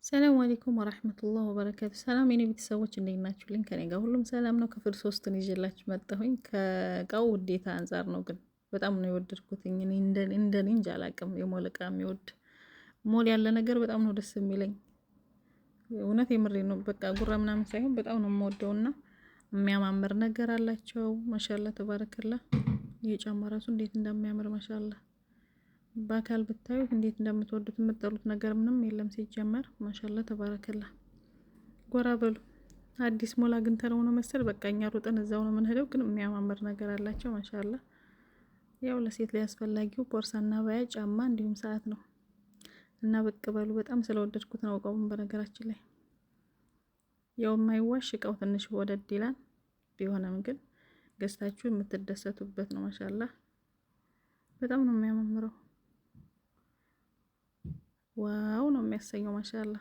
ሰላም አለይኩም ወራህመቱላህ ወበረካቱ። ሰላም የኔ ቤተሰቦች እንዴት ናችሁልኝ? ከኔ ጋር ሁሉም ሰላም ነው። ክፍል ሶስትን ይዤላችሁ መጣሁኝ። ከእቃው ውዴታ አንጻር ነው፣ ግን በጣም ነው የወደድኩትኝ። እኔ እንደ እንጃ አላቅም። የሞል እቃ የሚወድ ሞል ያለ ነገር በጣም ነው ደስ የሚለኝ። እውነት የምሬ ነው። በቃ ጉራ ምናምን ሳይሆን በጣም ነው የምወደውና የሚያማምር ነገር አላቸው። ማሻላ ተባረከላ። ይሄ ጫማ ራሱ እንዴት እንደሚያምር ማሻላ በአካል ብታዩት እንዴት እንደምትወዱት የምትጠሉት ነገር ምንም የለም። ሲጀመር ማሻላ ተባረከላ። ጎራ በሉ። አዲስ ሞል አግኝተነው ነው መሰል በቃ እኛ ሩጠን እዛው ነው የምንሄደው። ግን የሚያማምር ነገር አላቸው ማሻላ። ያው ለሴት ላይ አስፈላጊው ቦርሳና ባያ ጫማ እንዲሁም ሰዓት ነው እና ብቅ በሉ። በጣም ስለወደድኩት ነው እቃውን። በነገራችን ላይ ያው የማይዋሽ እቃው ትንሽ ወደድ ይላል። ቢሆንም ግን ገዝታችሁ የምትደሰቱበት ነው። ማሻላ በጣም ነው የሚያማምረው። Wow ነው የሚያሰኘው። ማሻላ።